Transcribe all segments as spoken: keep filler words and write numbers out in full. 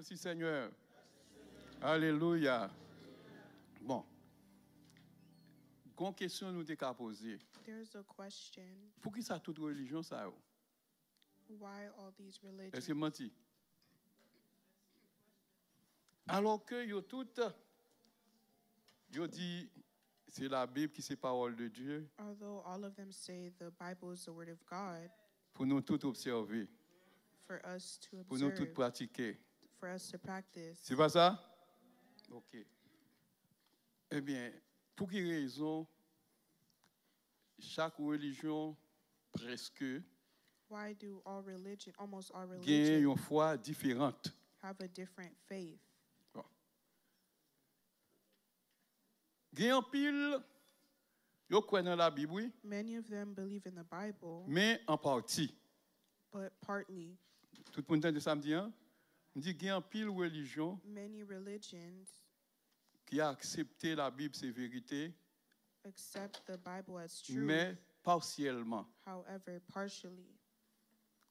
Mèsi, Senyè. Alelouya. Bon. Gon kesyon nou te ka poze. There's a question. Poukisa tout relijyon sa yo? Why all these religions? Èske m manti? Alò ke yo tout, yo di se Labib ki se pawòl de Dye, Although all of them say the Bible is the Word of God pou nou tout obsève, for us to pou nou tout observe, pratike. For us to practice. Se pa sa? Ok. Ebyen, pou ki rezon chak relijyon prèske Why do all religion, almost all gen religion, yon fwa diferan? Have a different faith? Gen anpil, yo kwè nan Labib, wi, Many of them believe in the Bible, men an pati. But partly. Tout moun tande sa m di an? M di gen anpil relijyon Many religions ki aksepte Labib se verite, accept the Bible as truth, men pasyèlman. However, partially,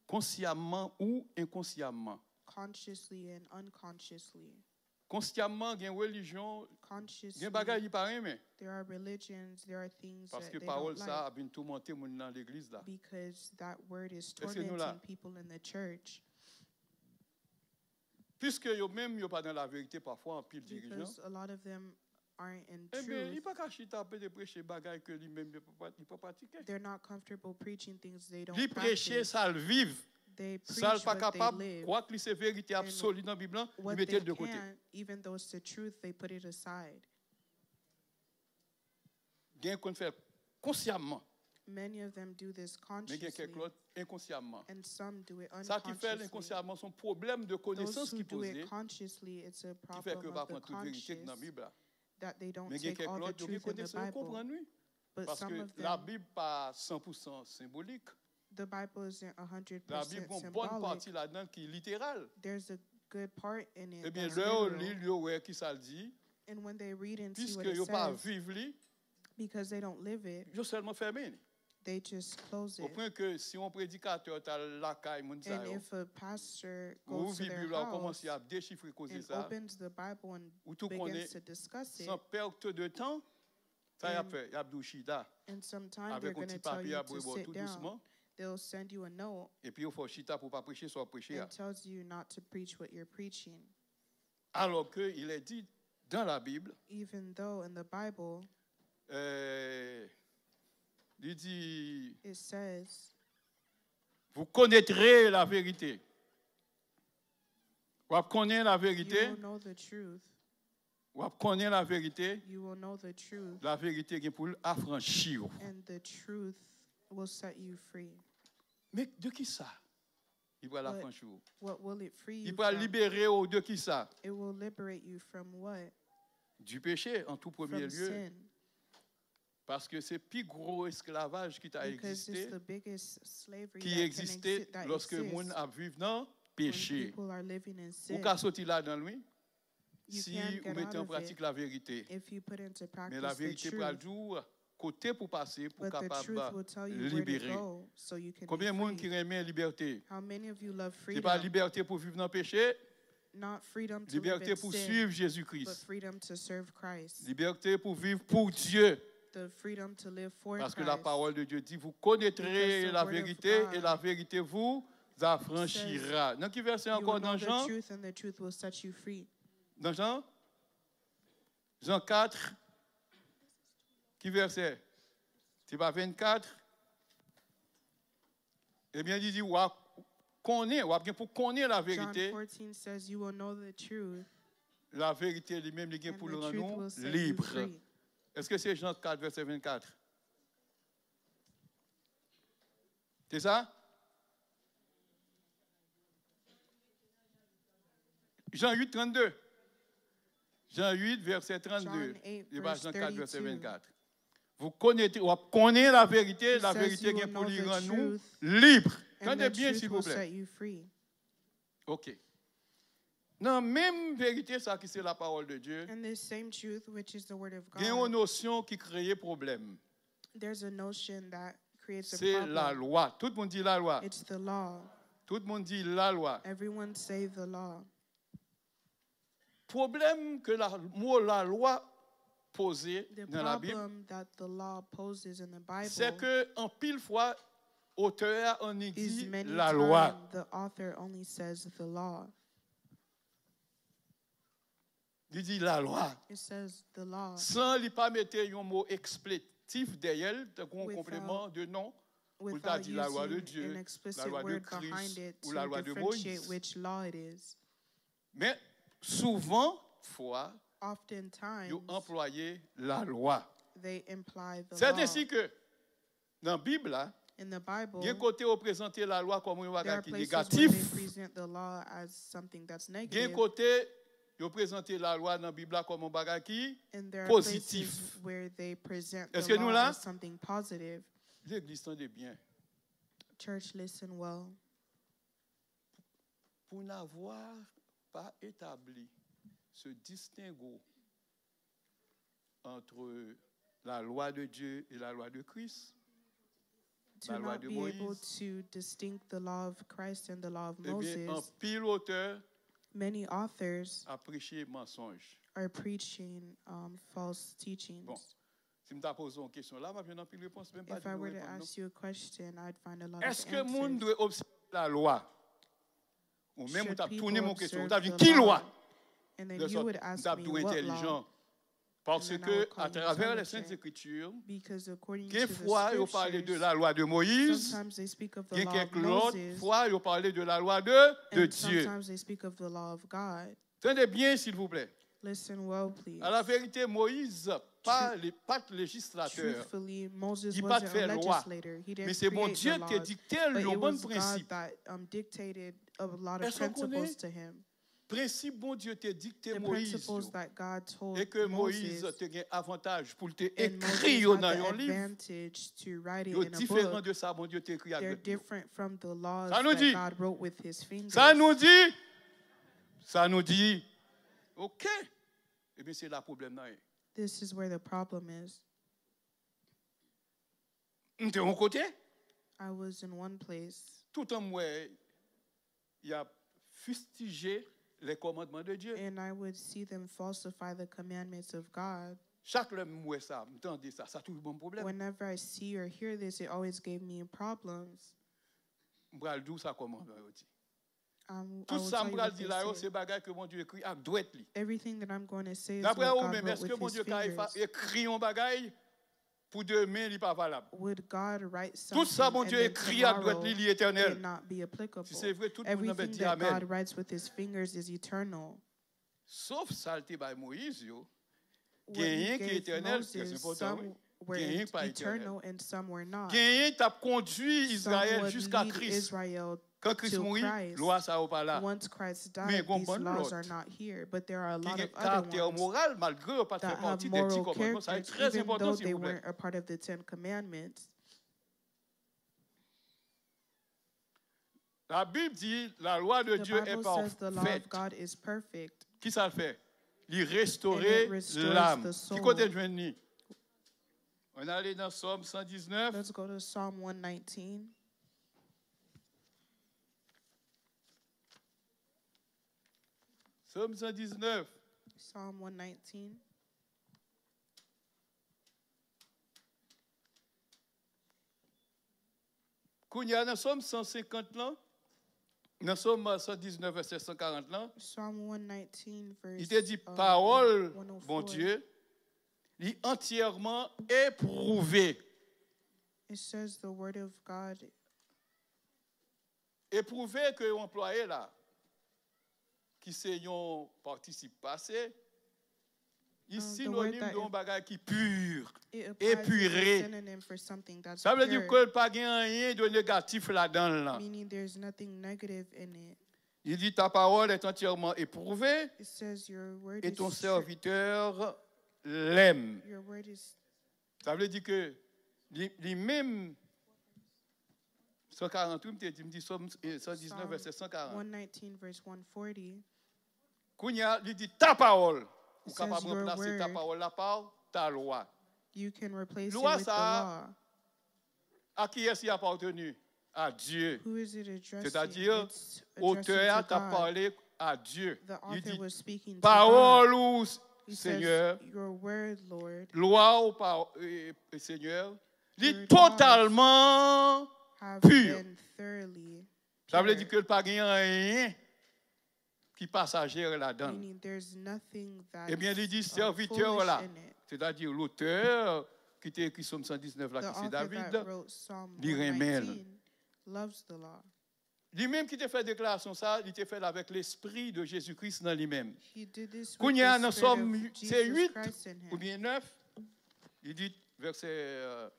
Konsyamman ou enkonsyamman. Consciously and unconsciously. Konsyamman, gen relijyon, Consciously, gen bagay li pa renmen. There are religions, there are things Paske that they pawòl don't sa like ap vin toumante moun nan legliz la. Because that word is Èske nou la? Tormenting people in the church. Piske yo menm yo pa nan laverite, pafwa anpil dirijan. Because a lot of them aren't in Ebyen, li truth. Pa ka chita ap preche bagay ke li menm li pa, li pa pratike. They're not comfortable preaching things they don't Li preche practice. Sa l viv. They Sa l preach pa what they kapab, live. Kwak li se verite And absoli nan Bib lan, li what mete they l de kote. Can't, even though it's the truth, they put it aside. Gen konn fè l konsyamman, Many of them do this men gen kèk consciously, lòt enkonsyamman. And some do it Sa ki fè l unconsciously. Enkonsyamman, se yon pwoblèm de Those konesans who ki do poze, it consciously, it's a ki fè ke yo problem pa of the pran tout verite ki nan conscious Bib la. That they don't Men gen take kèk all the lòt, yo gen truth in the konesans, yo Bible. Konprann, wi. But some Paske of them, Labib pa san pou san senbolik. The Bible isn't a hundred Labib percent gon bòn symbolic. Pati ladan l ki literal. There's a good part in it Ebyen, that's lè yo literal. Li l, yo wè ki sa l di. And when they read and see what Piske it yo pa says, Viv li, because they don't live it, yo sèlman fèmen li. They just close it. Opwen ke si yon predikatè ta al lakay moun sa And yo, if a pastor ou goes to ouvri their Bib la, ou house kòmanse ap dechifre koze and sa, opens the Bible and ou tou konnen, begins to discuss it, san perte de tan, sa y ap and, fè, y ap di w chita and sometimes they're avèk yon going to ti tell papye you y ap to bwè bò sit tou down. Dousman. They'll send you a note Epi yo fè w chita pou w pa preche sa w ap preche a. And tells you not to preach what you're preaching. Alors que il est dit dans la Bible, Even though in the Bible, euh, li di, it says, vous connaîtrez la vérité. W ap konnen la you verite, will know the truth. W ap konnen la verite, You will know the truth, la verite gen pou l afranchi w. And the truth will set you free. Men de ki sa li pral But afranchi w? What will it free Li you pral from? Libere w de ki sa? It will liberate you from what? Du péché, en tout premier From lieu. Sin. Paske se pi gwo esklavaj ki ta Because it's egziste, the biggest slavery ki that can egziste exist, that lòske moun exists ap viv nan when peche. People are living in Ou sin. Ka soti ladan l, wi, You si can ou get mete out an of pratik it laverite. If you put into Men la practice the verite pral truth, di w kote pou pase pou But the kapab truth will tell you where to libere. Go so You can Konbyen be moun free. Ki renmen libète? How many of you love Se pa freedom? Libète pou viv nan peche, Not freedom to live Libète in Pou sin, suiv Jezi But Kris. Freedom to serve Christ. Libète pou viv pou Dye. The freedom to live for Paske la Christ. Parole de Dieu dit, vous connaîtrez Because the la word of vérité et God la vérité vous affranchira. Says, Nan ki vèsè You will ankò know nan the Jan? Truth and the truth will set you free. Nan Jan? Jan kat. Ki vèsè? Se pa vennkat? Ebyen, li di, w ap konnen, w ap gen pou konnen la John verite. Fourteen says, You will know the truth, La verite li menm, li gen And pou the l rann truth ou will set you libre. Free. Èske se Jan kat, vèsè vennkat? Se sa? Jan uit, trannde. Jan uit, vèsè trannde. John eight, E pa verse Jan kat, vèsè thirty-two. Vennkat. Vous connaîtrez, w ap konnen la verite, He la says, verite You gen will pou know li the rann nou truth, libre. And Tande the byen, truth s'il will vous plaît. Set you free. Ok. Nan menm verite sa ki se la parole de Dieu, And this same truth, which is the word of Gen yon God, nosyon ki kreye pwoblèm. There's a notion that creates a Se la problem. Lwa. Tout moun di la Lwa. It's the law. Tout moun di la Lwa. Everyone say the law. Pwoblèm ke la, mo lalwa poze The nan Labib, problem that the law poses in the se Bible ke anpil fwa otè a annik is di many lalwa. Times the author only says the law. Li di lalwa. It says the law. San li pa mete yon mo eksplitif dèyè l, tankou yon Without- konpleman de non, pou l ta Without di lalwa de using Dye, an explicit lalwa de word behind Kris, it ou to lalwa de differentiate Moyiz. Which law it is. Men souvan fwa, Oftentimes, yo anplwaye lalwa. They imply the Se law. Ensi ke nan Bib la, In the Bible, gen kote yo prezante lalwa kòm yon there bagay are ki places where they negatif. Present the law as something that's Gen negative. Kote yo prezante lalwa nan Bib la kòm yon bagay ki And there are pozitif. Places where they present Èske the nou law la? As something positive. Legliz, tande byen. Church, listen well. Pour n'avoir pas établi ce distinguo entre la loi de Dieu et la loi de Christ, To la loi not de be able Moïse, to distinct the law of Christ and the law of eh bien, Moses, anpil otè many authors a prêché mensonge. Are preaching um, false teachings. Bon, si m ta poze yon kesyon la, m ap jwenn anpil repons, men m pa If I jwenn were to repons non. Ask you a question, I'd find a lot Èske of moun answers. Dwe obsève la lwa? Ou menm ou Should t ap people tounen m yon kesyon, ou t ap observe di the ki lwa? Law? And then Lè you sòt, would m ask t ap me di w what law? entèlijan. Paske And then I would call you atravè les intelligent. Écritures, Because according gen to the fwa yo pale de scriptures, la lwa de Moyiz, Sometimes they speak of the gen law of kèk lòt Moses, fwa yo pale de la lwa de, de and Dye. Sometimes they speak of the law of God. Tande byen, silvouplè. Listen well, please. A la verite, Moyiz pa le, pa t lejislatè. Truthfully, Moses Li pa t wasn't fè a lwa. Legislator. He Men didn't se create the Bondye te laws, dikte l but yon it bann was prensip. God that um, dictated a lot of Èske w konnen? Principles to him. Prensip Bondye te dikte The Moyiz principles yo, that God told e ke Moyiz Moses, te gen avantaj pou l te And ekri Moses yo had nan the yon liv, advantage to write it yo in a diferan book. De sa Bondye te ekri ak They're Bib yo. Different from the laws Sa nou that di? God wrote with his fingers. Sa nou di? Sa nou di? Ok. Ebyen, se la pwoblèm nan ye. This is where the problem is. M te yon kote, I was in one place, toutan m wè y ap fistije les commandements de Dieu. And I would see them falsify the commandments of God. Chak lè m wè sa, m tande sa, sa toujou ban m pwoblèm. Whenever I see or hear this, it always gave me problems. M pral di w sa kòman yo di. Um, I Tout will sa tell m you pral what di they la yo, say. Se bagay ke Bondye ekri ak dwèt li. Everything that I'm going to say is Daprè what ou God menm, wrote èske with his Bondye ka efa- fingers. Ekri yon bagay pou demen li pa valab? Would God write Tout sa something and Bondye then ekri ak dwèt tomorrow li, li etènèl. It not be applicable? Si se vre, tout moun nan mèt Everything di that amèn. God writes with his fingers is eternal. Sof sa l te bay Moyiz yo, What he genyen ki gave etènèl, trè Moses, enpòtan, some wi. were Genyen ki pa etènèl. Eternal and some were not. Genyen t ap kondwi Some Izrayèl would jiska lead Kris. Israel Kan Kris to mouri, Christ. Lwa sa yo pa la. Once Christ Men died, gen these bann laws lòt are not here, but there are a Ki lot gen of other karaktè ones moral, malgre yo pa t fè that have pati de ti moral kòmandman. Sa e characters, trè even enpòtan, though they silvouplè. Weren't a part of the Ten Commandments. La Bib di, la loi de The Dieu est Bible says the law of parfaite. God is perfect. Ki sa l fè? Li restore And it restores lam. The Ki soul. Kote l jwenn li? Ann ale nan Sòm san diznèf. Let's go to Psalm one nineteen. Sòm san diznèf. Psalm one nineteen. Kounye a nan Sòm san senkant lan, nan Sòm san diznèf, vèsè san karant lan, Psalm one nineteen, verse li te di, uh, pawòl one oh four. Bondye, li antyèman epwouve. It says the word of God. Epwouve ke yo anplwaye la, ki se yon patisip pase, li Uh, the word sinonим that de yon bagay ki pur, It applies as épuré. A synonym for something that's Sa vle di pure, ke l pa gen anyen de negatif ladan l lan. Meaning there's nothing negative in it. Li di, ta parole est entièrement éprouvée, It says your word et is ton tri- serviteur l'aime. Your word is Sa vle di ke li, li menm, san karant, wi, m te di, m di Sòm, eh, san diznèf, Psalm vèsè san karant. One nineteen, verse one forty. Kounye a, li di, ta parole. Ou It kapab says your ranplase ta word. Parole la pa ta lwa. You can replace it Lwa with the sa a, law. A kiyès li apateni? A Dye. Who is it addressing? Sètadi, It's addressing otè a to t ap God. Pale à Dieu. Il dit, parole ou, Seigneur, loi ou, Senyè, li totalman pur. Sa vle di ke l pa gen anyen ki pasaje ladan l. Ebyen, li di sèvitè w la, sètadi lotè ki te ekri Sòm san diznèf la, ki se David, li renmen l. Li menm ki te fè deklarasyon sa, li te fè l avèk Lespri de Jezi Kris nan li menm. Kounye a, nan Sòm, se uit oubyen nèf, li di, vèsè, euh,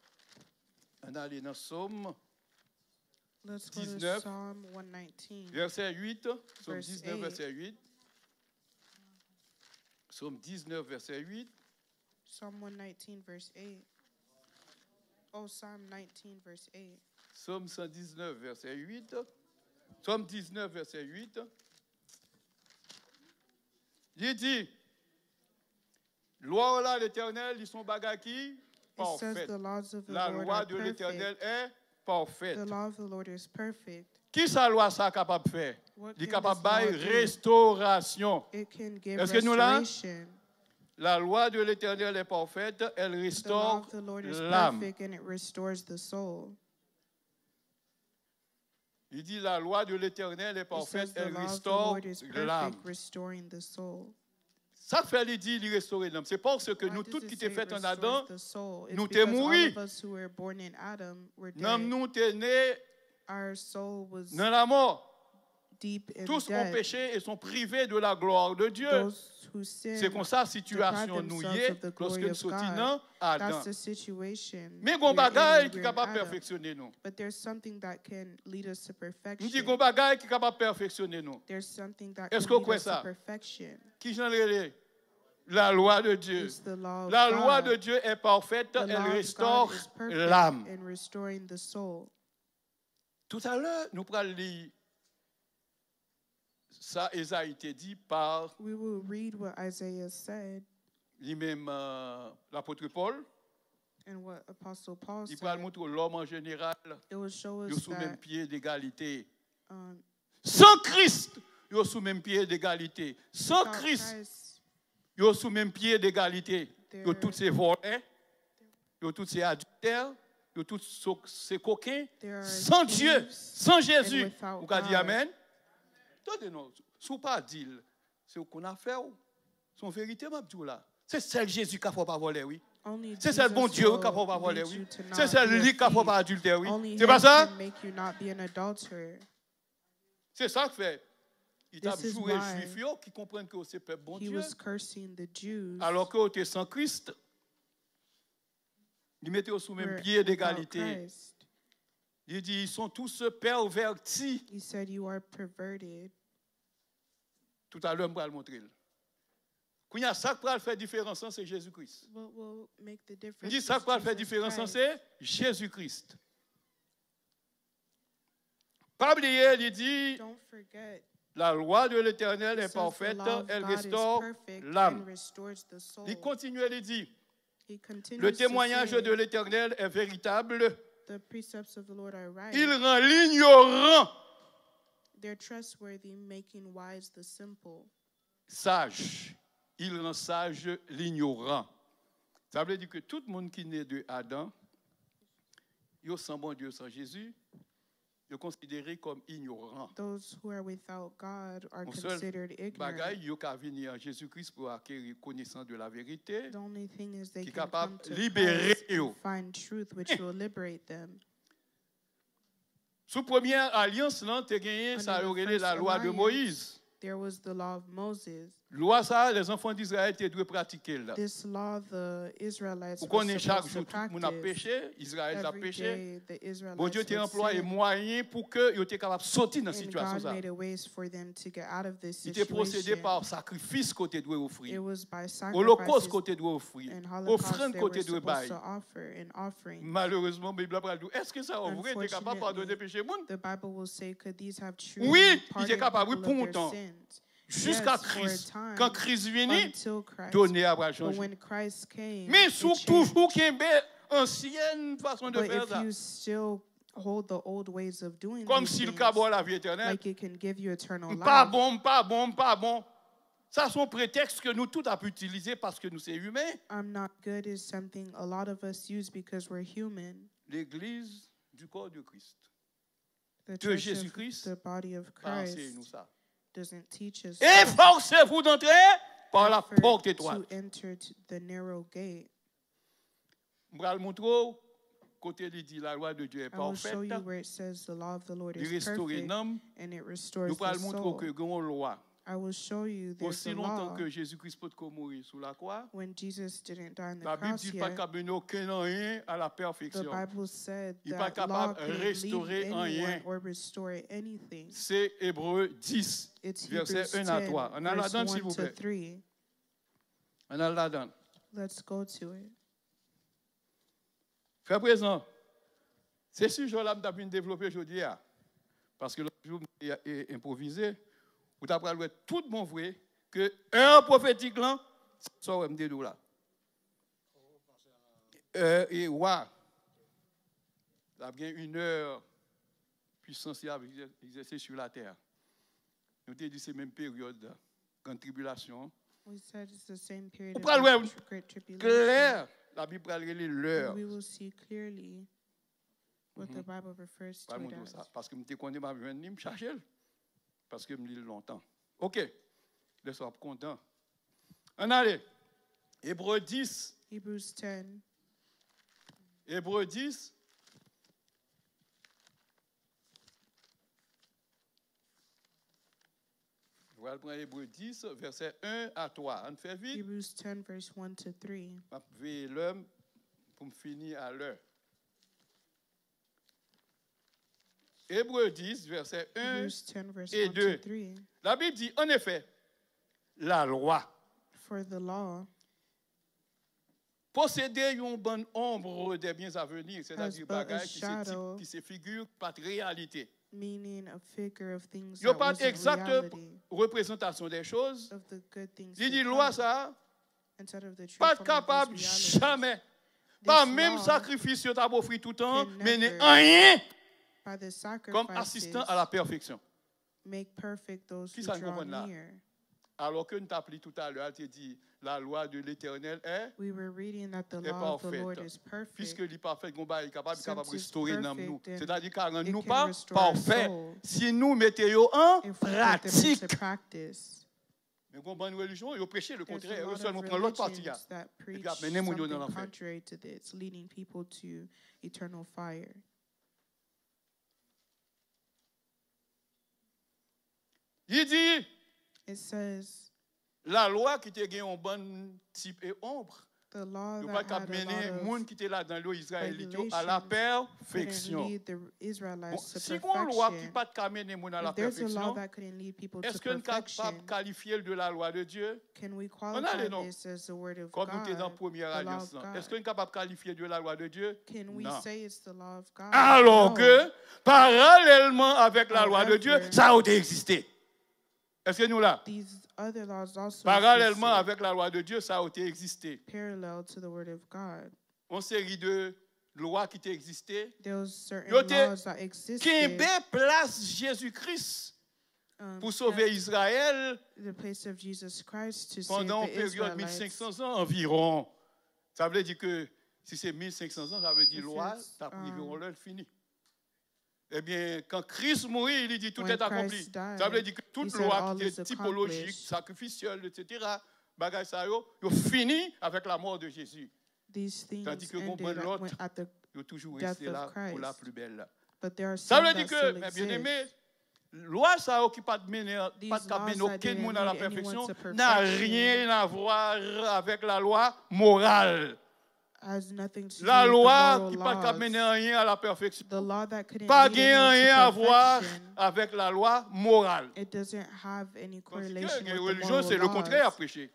ann ale nan Sòm diznèf, vèsè uit, Sòm diznèf, vèsè uit. Sòm diznèf, vèsè uit. Psalm one nineteen, verse eight. Oh, Psalm nineteen, verse eight. Sòm san diznèf, vèsè uit. Sòm diznèf, vèsè uit. Li di, lwa w la, Letènèl, li se yon bagay ki pafè. Lalwa de Letènèl est parfaite. Kisa lwa sa a kapab fè? Li kapab bay restorasyon. Èske nou la? La loi de l'Éternel est parfaite, elle restaure l'âme. Li di, la loi de l'Éternel est parfaite, elle restaure l'âme. Sa k fè li di li restore nanm? Se paske nou tout ki te fèt an Adan, nou te mouri. Nanm nou te ne nan lamò. Tous ont péché et sont privés de la gloire de Dieu. Se konsa sitiyasyon nou ye lòske n soti nan Adan. Men gon bagay ki kapab pèfeksyone nou. M di gon bagay ki kapab pèfeksyone nou. Èske w kwè sa? Kijan l rele? La loi de Dieu. La loi de Dieu est parfaite, elle restaure l'âme. Toutalè, nou pral li sa Ezayi te di pa li menm, euh, lapot Pòl. Li pral montre w lòm an jeneral, yo sou menm pye degalite. San Kris, yo sou menm pye degalite. San Kris, yo sou menm pye degalite. Yo tout se vòlè, yo tout se adiltè, yo tout se koken. San Dye, san Jezi, ou ka di amèn? Tande non, si w pa di l, se w konn afè w. Se yon verite m ap di w la. Se sèl Jezi k ka fè w pa vòlè, wi. Se sèl Bondye, wi, k ka fè w pa vòlè, wi. Se sèl li k ka fè w pa adiltè, wi. Se pa sa? Se sa k fè li t ap joure Jwif yo ki konprann ke yo se pèp Bondye, alòske yo te san Kris. Li mete yo sou menm pye degalite. Li di, ils sont tous pervertis. Toutalè, m pral montre l. Kounye a, sa k pral fè diferans lan, se Jezi Kris. M di, sa k pral fè diferans lan, se Jezi Kris. Pa bliye, li di, la loi de l'Éternel est parfaite, elle restaure l'âme. Li kontinye, li di, le témoignage de l'Éternel est véritable. Il rend l'ignorant sage. Il rend sage l'ignorant. Sa vle di ke tout moun ki ne de Adan, yo san Bondye, yo san Jezi, yo konsidere kòm inyoran. Yon sèl bagay, yo ka vini an Jezi Kris pou akeri konesans de la verite ki kapab libere yo. Sou premye alyans lan, te genyen sa yo rele la lwa de Moyiz. Lwa sa a, les enfants d'Israël te dwe pratike l. Ou konnen chak jou tout moun ap peche, Izrayèl t ap peche. Bondye te anplwaye mwayen pou ke yo te kapab soti nan sitiyasyon sa a. Li te pwosede pa sakrifis ke w te dwe ofri, olokòs ke w te dwe ofri, ofrann ke w te dwe bay. Malerezman, Bib la pral di w, èske sa yo vre te kapab padone peche moun? Wi, li te kapab, wi, pou yon tan. Jiska Kris. Kan Kris vini, done a pral chanje. Men si w toujou kenbe ansyen fason de fè sa, hold the old ways of doing these things, like it can give you eternal life. Kòm si l ka ba w lavi etènèl. M pa bon, m pa bon, m pa bon. Sa se yon pretèks ke nou tout ap itilize paske nou se imen. I'm not good is something a lot of us use because we're human. Legliz du corps de Christ, de Jezi Kris, pa anseye nou sa. Doesn't teach us that. Efforcez-vous d'entrer par la porte étroite. Effort to enter the narrow gate. M pral montre w kote li di la loi de Dieu est parfaite. I will show you where it says the law of the Lord is perfect and it restores the soul. Li restore nanm. Nou pral montre w ke gen yon lwa. I will show you there's a law. Osi lontan ke Jezi Kris potko mouri sou lakwa, when Jesus didn't die on the cross yet, Labib di l pa t ka mennen okenn anyen a la pèfeksyon. The Bible said that law couldn't lead anyone or restore anything. Li pa kapab restore anyen. Se Ebre dis, vèsè en a twa. Ann al ladan l, silvouplè. Ann al ladan l. Let's go to it. Frè prezan, se sijè w la m t ap vin devlope jodi a. Paske lòt jou m te, e, enpwovize, ou ta pral wè tout bon vre ke è pwofetik lan, se sa w wè m te di w la. È, e wa, l ap gen inè pwisans li ap egzè-, egzèse sou latè a. Nou te di se menm peryòd gran tribilasyon an. We said it's the same period of the great tribulation. Ou pral wè klè, Labib pral rele lè. And we will see clearly what the Bible refers to it as. Pral montre w sa, paske m te konnen m ap jwenn li, m chache l. Paske m li l lontan. Oke. Lè sa w ap kontan. Ann ale. Ebre dis. Hebrews ten. Ebre dis. Nou pral pran Ebre dis, vèsè en a twa. Ann fè vit. Hebrews ten, verse one to three. M ap veye lè m pou m fini a lè. Ebre dis, vèsè en e de. Hebrews ten, verse one to three. Labib di, annefè, lalwa. For the law posede yon bann ombre des biens à venir, sètadi bagay ki se tip, ki se figi, ki pa t reyalite. Yo pa t egzakte reprezantasyon dè choz. Li di lwa sa a pa t kapab jamè, pa menm sakrifis yo t ap ofri toutan, mennen anyen kòm asistan a la pèfeksyon. Kisa n konprann la? Alò ke n t ap li toutalè a, l te di, la loi de l'Éternel est, est parfaite. Piske li pafè, gon bagay li kapab, li kapab restore nanm nou. Sètadi, li ka rann nou pa pafè si nou mete yo an pratik. Men gon bann relijyon, yo preche le kontrè, yo sèlman pran lòt pati a, epi ap mennen moun yo nan lanfè. Li di, lalwa ki te gen yon bann tip e onb, yo pa t ka mennen moun ki te ladan l yo, Izrayelit yo, a la pèfeksyon. Bon, si gon lwa ki pa t ka mennen moun a la pèfeksyon, èske n kapab kalifye l de la loi de Dieu? Ann ale non. Kòm nou te nan premyè alyans lan, èske n kapab kalifye de la loi de Dieu? Non. Alò ke, paralèlman avèk la lwa de Dye, sa yo te egziste. Èske nou la? Paralèlman avèk la lwa de Dye, sa yo te egziste. Yon seri de lwa ki te egziste, yo te kenbe plas Jezi Kris pou sove Izrayèl pandan yon peryòd mil senk san zan anviwon. Sa vle di ke si se mil senk san zan, sa vle di lwa a t ap rive yon lè l fini. Ebyen, kan Kris mouri, li di, tout est accompli. Sa vle di ke tout lwa ki te tipolojik, sakrifisyèl, etsetera, bagay sa yo, yo fini avèk lamò de Jezi. Tandi ke gon bann lòt, yo toujou rete la pou la pli bèl la. Sa vle di ke, men byeneme, lwa sa yo ki pa t mennen, pa t ka mennen okenn moun a la pèfeksyon, n'a rien à voir avec la loi morale. La lwa ki pa t ka mennen anyen a la pèfeksyon pa gen anyen a vwa avèk la lwa moral. Tandis ke gen relijyon, se le kontrè y ap preche.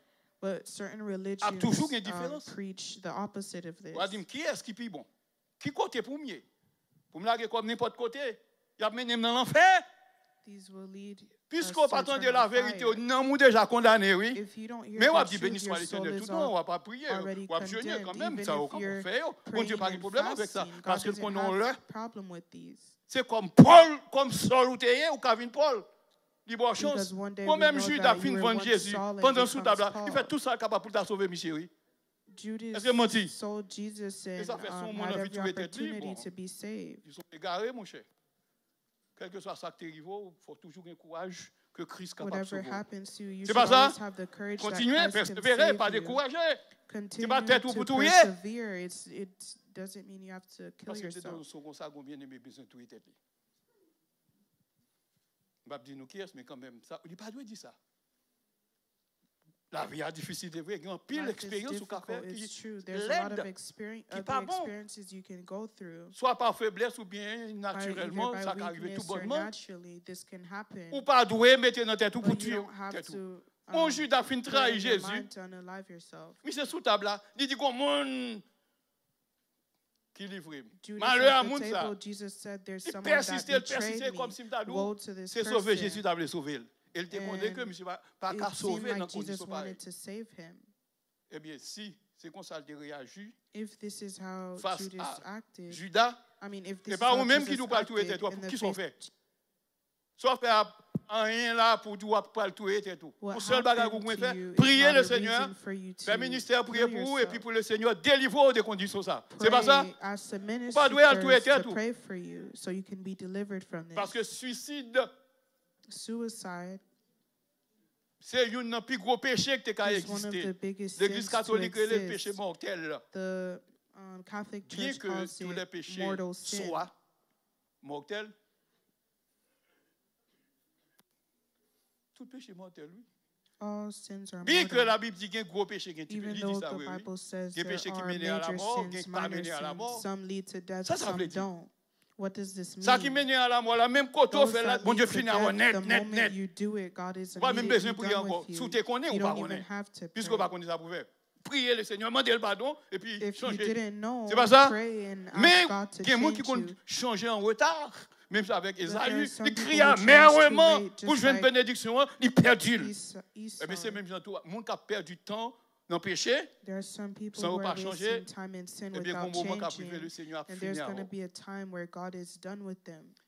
Ap toujou gen diferans. W a di m, kiyès ki pi bon? Ki kote pou m ye? Pou m lage kò m nenpòt kote? Y ap mennen m nan lanfè? Piske w pa tande laverite, nanm ou deja kondane, wi. Men w ap di, "Beni swa Letènèl toutan," w ap priye, w ap jene kanmenm, sa yo kapab fè yo. Bondye pa gen pwoblèm avèk sa, paske l konnen yon lè, se kòm Pòl, kòm Sòl ou te ye, ou ka vin Pòl. Li ba w chans. Bon, menm Jida fin vann Jezi pandan l sou tab la, li fè tout sa l kapab pou l ta sove misye, wi. Èske m manti? E sa fè si yon moun anvi touye tèt li, bon, li se yon egare, monchè. Kèlkeswa sa k te rive w, fò w toujou gen kouraj ke Kris kapab sove w. Se pa sa? Kontinye, pèsevere, pa dekouraje. Se pa tèt ou pou touye. Paske te nan yon konsa, gon byeneme bezwen touye tèt li. M p ap di nou kiyès, men kanmenm, sa, li pa dwe di sa. Lavi a difisil, se vre, gen anpil eksperyans ou ka fè ki lèd, ki pa bon. Swa pa feblès oubyen natirèlman, sa ka rive toubònman. Ou pa dwe mete nan tèt ou pou tiye tèt ou. Bon, Jida fin trayi Jezi. Misye sou tab la, li di gon moun ki livre m. Malè a moun sa. Li pèsiste, li pèsiste, kòmsi m ta di w, se sove Jezi ta vle sove l. E l te konnen ke misye pa, pa ka sove nan kondisyon parèy. Ebyen, si se konsa l te reyaji fas a Jida, e pa ou menm ki di w pral touye tèt ou, pou kisa w fè? Sa w fè a, anyen la pou di w ap pral touye tèt ou. Yon sèl bagay ou gen fè, priye Lesenyè, fè ministè priye pou ou, epi pou Lesenyè delivre w de kondisyon sa. Se pa sa? Ou pa dwe al touye tèt ou. Paske swisid se youn nan pi gwo peche ki te ka egziste. Legliz katolik rele l peche mòtèl. Byenke tous les péchés soient mortels, tout peche mòtèl, wi. Byenke Labib di gen gwo peche, gen ti peche, li di sa vre, wi. Gen peche ki mennen a lamò, gen ki pa mennen a lamò. Sa sa vle di? Sa ki mennen a lamò la, menm kote w fè l la, Bondye fini avè w nèt, nèt, nèt. Ou pa menm bezwen priye ankò. Si w te konnen, ou pa konnen. Piske w pa konnen sa pou w fè. Priye Lesenyè, mande l padon, epi chanje. Se pa sa? Men gen moun ki konn chanje an reta. Menm jan avèk Ezayi, li kriye amèman pou jwenn benediksyon an, li pèdi l. Ebyen, se menm jan tou, moun k ap pèdi tan nan peche, san yo pa chanje, ebyen, gon moman k ap rive, Lesenyè ap fini avè w.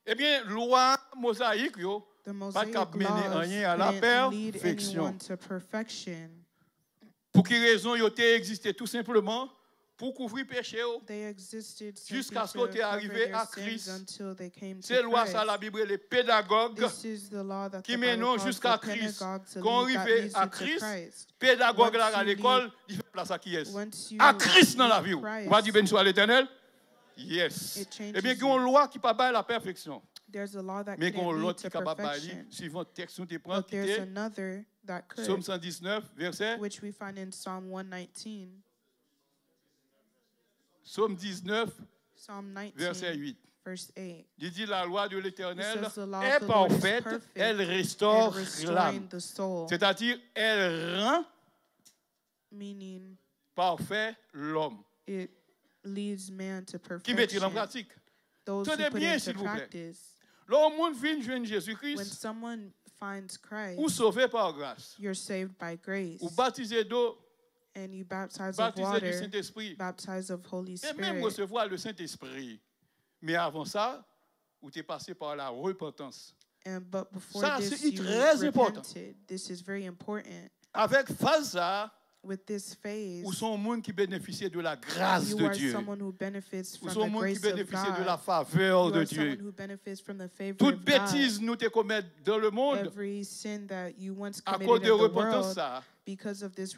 Ebyen, lwa mozayik yo pa t ka mennen anyen a lapèfeksyon. Pou ki rezon yo te egziste? Tou senpleman, pou kouvri peche w, jiskaske w te arive a Kris. Se lwa sa Labib rele pedagòg ki mennen w jiska Kris. Kan w rive a Kris, pedagòg la ka lekòl, li fè plas a kiyès? A Kris nan lavi w. Ou pa di, "Beni swa Letènèl"? Yes. Ebyen, gen yon lwa ki pa bay lapèfeksyon. Men gen yon lòt ki kapab bay li, suivan tèks nou te pran, ki te Sòm san diznèf, vèsè Sòm diznèf, vèsè uit. Li di, "La loi de l'Éternel est parfaite, elle restaure l'âme." Sètadi, elle rend pafè lòm. Ki mete l an pratik. Tande byen, silvouplè. Lè yon moun vin jwenn Jezi Kris, ou sove pa gras. Ou batize do, batize di Sentespri, e menm resevwa Lesentespri. Men avan sa, ou te pase pa la repantans. Sa se trè enpòtan. Avèk faz sa a, ou se yon moun ki benefisye de la grâce de Dieu. Ou se yon moun ki benefisye de la faveur de Dieu. Tout betiz nou te komèt dans le monde, akoz de repantans sa a,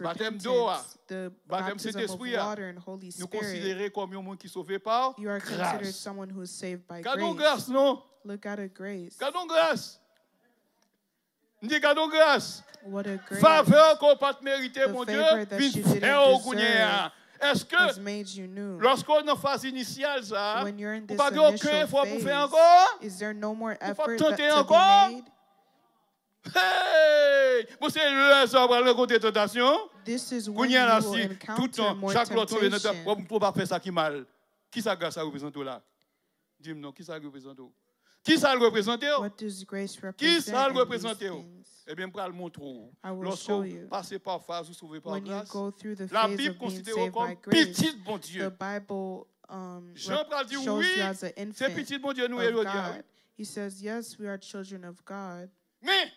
batèm do a, batèm Sentespri a, nou konsidere kòm yon moun ki sove pa gras. Gade yon gras, non? Gade yon gras. M di, gade yon gras. Favè ke w pa t merite, Bondye vin fè w kounye a. Èske lòske w nan faz inisyal sa a, ou pa gen okenn efò pou fè ankò? Ou p ap tante ankò? Hey! Bon, se lè sa w pral rankontre tantasyon. Kounye a la, si tout tan, chak lè w tonbe nan tantasyon, w ap fè sa ki mal. Kisa gras sa reprezante w la? Di m non, kisa l reprezante w? Kisa l reprezante w? What does grace represent in these things? Kisa l reprezante w? Ebyen, m pral montre w. I will show you. Lòske w pase pa faz ou sove pa gras, Labib konsidere w kòm pitit Bondye. Jan pral di, wi, se pitit Bondye nou ye jodi a, wi. He says, yes, we are children of God. Men,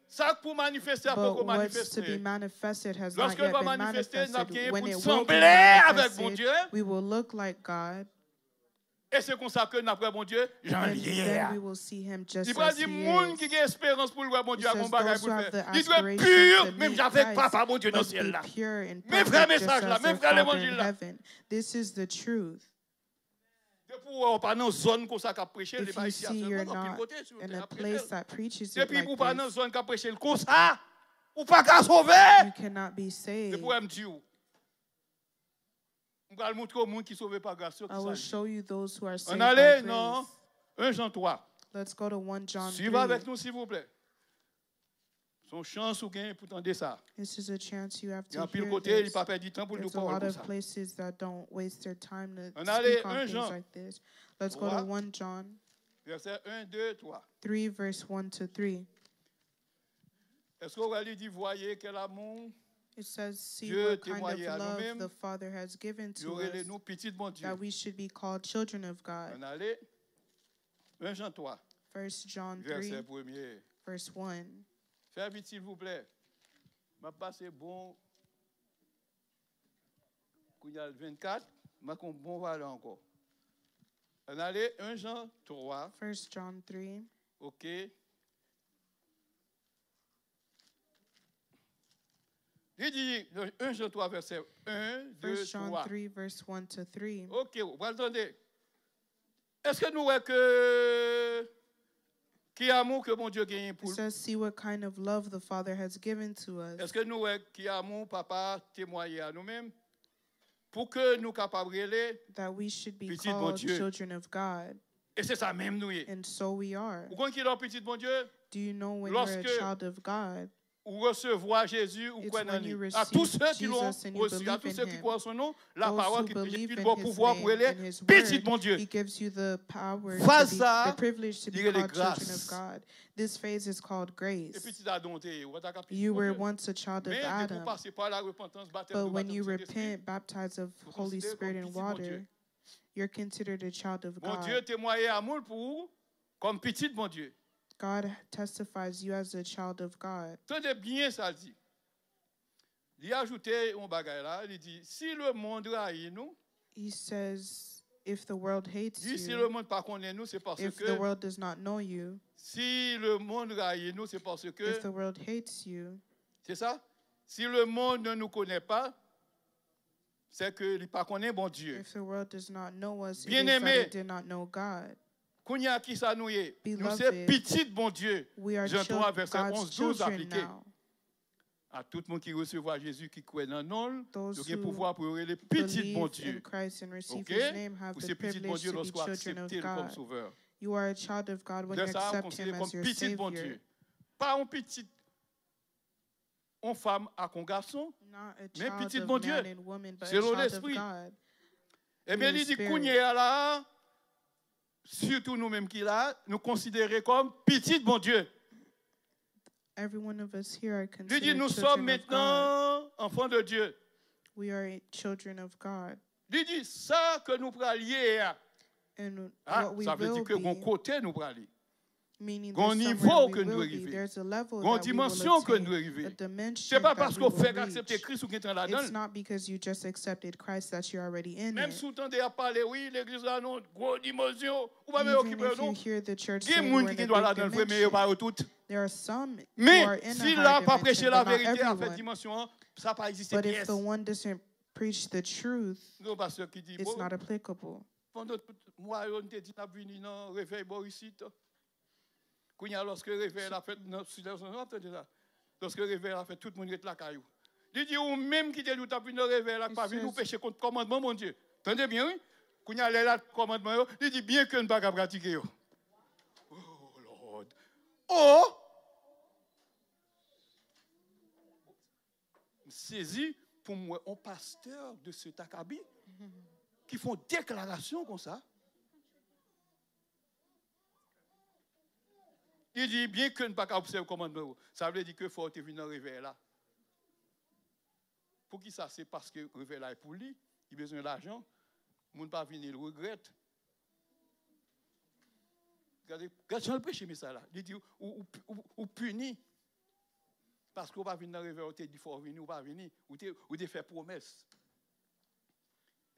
sa k pou manifeste a poko manifeste. Lòske l va manifeste, n ap genyen pou n sanble avèk Bondye. E se konsa ke n ap wè Bondye jan l ye a. Li pral di, moun ki gen esperans pou l wè Bondye a gon bagay pou l fè. Li dwe pi, menm jan avèk Papa Bondye nan syèl la. Men vrè mesaj la, men vrè levanjil la. Depi w wè w pa nan zòn konsa k ap preche l, e pa isi a sèlman, anpil kote si w te ap preche l. Depi w pa nan zòn k ap preche l konsa, ou pa ka sove. Depi w wè m di w, m pral montre w moun ki sove pa gras yo kisa l ye. Ann ale nan en Jan twa. Suiv avèk nou, silvouplè. Se yon chans ou gen pou tande sa. Gen anpil kote, li pa pèdi tan pou l di w pawòl konsa. Ann ale en Jan twa, vèsè en, de, twa. Èske w wè li di, voyez quel amour Dieu témoigne à nous-mêmes, yo rele nou pitit Bondye. Ann ale en Jan twa, vèsè premye. Fè vit, silvouplè. M ap pase bon, kounye a l vennkat, m ap pran yon bon valè ankò. Ann ale en Jan twa. Oke. Li di, en Jan twa, vèsè en, de, twa. Oke, w pral tande. Èske nou wè ke, ki amou ke Bondye genyen pou l? Èske nou wè ki amou Papa temwaye a nou menm? Pou ke nou kapab rele pitit Bondye. E se sa menm nou ye. Ou konn kilè w pitit Bondye? Lòske ou resevwa Jezi, ou kwè nan li. A tous ceux qui l'ont reçu, a tous ceux qui croient en son nom, la parole ki, ki ba w pouvwa pou rele pitit Bondye. Faz sa a, li rele gras. E pitit Adan w te ye, ou pa ta ka pitit Bondye. Men depi w pase pa la repantans, batèm dlo, batèm Sentespri, ou konsidere kòm pitit Bondye. Bondye temwaye amou l pou ou kòm pitit Bondye. Tande byen sa l di. Li ajoute yon bagay la, li di, si lemonn rayi nou, li di, si lemonn pa konnen nou, se paske, si lemonn rayi nou, se paske, se sa, si lemonn ne nous connaît pas, se ke li pa konnen Bondye. Byeneme, kounye a kisa nou ye? Nou se pitit Bondye. Jan twa, vèsè onz, douz aplike. A tout moun ki resevwa Jezi, ki kwè nan non l, yo gen pouvwa pou yo rele pitit Bondye. Oke? Ou se pitit Bondye lòske w aksepte l kòm Sovè. Lè sa a, ou konsidere kòm pitit Bondye. Pa yon pitit yon fanm ak yon gason, men pitit Bondye, selon Lespri. Ebyen, li di, kounye a la a, sitou nou menm ki la a, nou konsidere kòm pitit Bondye. Li di, nous sommes maintenant enfants de Dieu. Li di, sa ke nou pral ye a, a, sa vle di ke gon kote nou prale. Gon nivo ke n dwe rive. Gon dimansyon ke n dwe rive. Se pa paske w fèk aksepte Kris ou gentan ladan l. Menm si w tande y ap pale, wi, legliz la nan gwo dimansyon, ou pa menm okipe yo non. Gen moun ki gen dwa ladan l vre, men yo pa yo tout. Men si la pa preche laverite, afè dimansyon an, sa pa egziste pyès. Gen yon pastè ki di, bon, pandan tout mwa yo, n te di n ap vini nan revèy bò isit. Kounye a, lòske revèy la fèt nan sid, w ap tande sa. Lòske revèy la fèt, tout moun ret lakay ou. Li di, ou menm ki te di w t ap vin nan revèy la, k pa vin, ou peche kont kòmandman Bondye. Tande byen, wi. Kounye a, lè l al kòmandman yo, li di, byen ke n pa ka pratike yo. Oh, Lord. Oh! M sezi pou m wè yon pastè de Sent Akabi ki fè yon deklarasyon konsa. Li di, byen ke n pa ka obsève kòmandman yo, sa vle di ke fò w te vin nan revèy la. Poukisa? Se paske revèy la e pou li, li bezwen lajan, moun pa vini, li regrèt. Gade, gade jan l preche mesaj la. Li di, ou, ou, ou, ou pini. Paske w pa vin nan revèy, ou te di fò w vini, ou pa vini. Ou te, ou te fè pwomès.